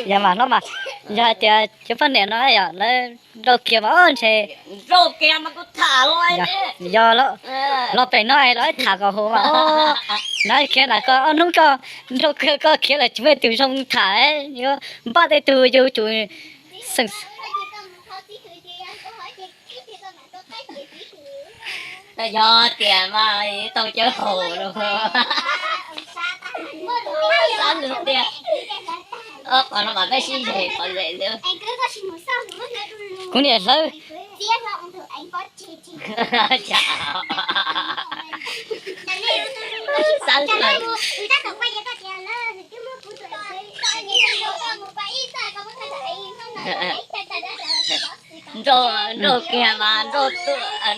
Yog mas no mas, yog hais tias cov poj niam no yog lawv nrauj kiag mas ntshe, yog los pem no los tham kom huv mas, na khiav lam koj ob hnub koj nrauj kiag koj khiav lam tsis muaj tus zoo tham, yuav npaj tej tug yus tsum xeem. Yog tias mas tau cawv haum los, xav nws tias, qhov no mas peb sib zes pom zes xwb. Kuv niam hlawv. Xav lawm. Nrauj kiag mas nrauj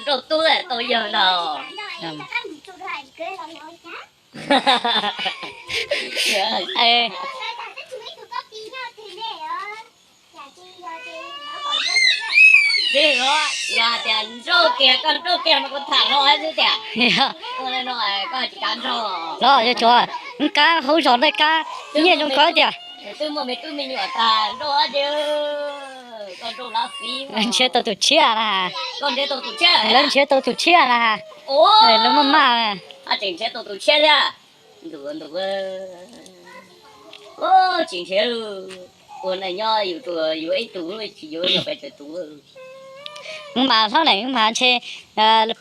tub tau yawg ntag. Tsis, yog tias nrauj kiag koj nrauj kiag mas kuv tham no xwb tias, koj tsis kav nrauj los yog tsuav kab hauv zos nej kab nyiaj zoo kawg tias. Twb muaj me tub me nyuam tas nrauj dab tsi, koj nrauj lawv fiv. Nrhiav tau tus tshiab na. Koj nrhiav tau tus tshiab, lawv nrhiav tau tus tshiab na. Lawv maj maj. Tseem nrhiav tau tus tshiab thiab. Ntu, ntu, tsis nrhiav, ua neej nyob yus tsuas yuav ib tug, tsis yuav nyuam pem tawm tus. Mas hlob ne mas ntshe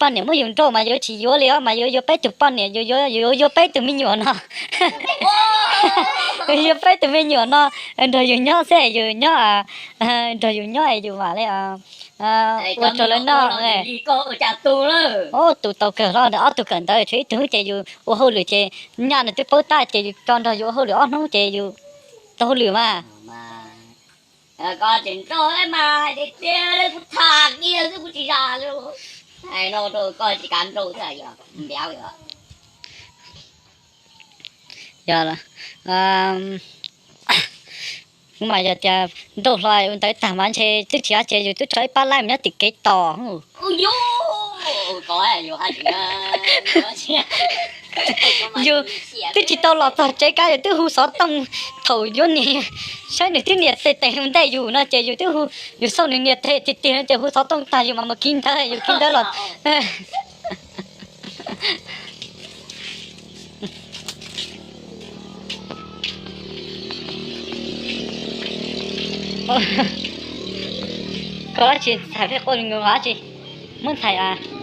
poj niam muab yus nrauj mas yuav tsis yuav li os, mas yuav yuav peb tug poj niam, yuav yuav peb tug me nyuam no. Yuav peb tug me nyuam no nrog yus nyob xwb, yus nyob nrog yus nyob es yus mam li ua rau lawv noj. Tus tau kawg hlob ntawd, ob tug kawm ntawv tshuav ib tug ces yus ua hauj lwm ces nyaj nws twb paub tab ces yus tso nrog yus ua hauj lwm ob hnub ces yus tau hauj lwm mas. Koj tseem nrauj mas tiag tiag li, kuv tham kiag xwb kuv tsis zam li. Hais no rau koj tsis kav nrauj xwb yog npiav yog. Yog, kuv mas yog tias nrauj hlo ua ntawd tag mas ntshe twb tsis av ces yus twb tso ib pab laib mus nyob tim kev tos. Yus twb tsis tau los txog tsev kab yus twb hu xov tooj, thaum yuav niam saib nws twb nias tes tes ntej yus no ces yus twb hu, yus xauj nws nias tes tiag tiag no ces hu xov tooj tag yus mas mus kiv ntawv, yus kiv ntawv los. Koj tsis ntxhais peb quaj nkaus tsis muab ntxhais.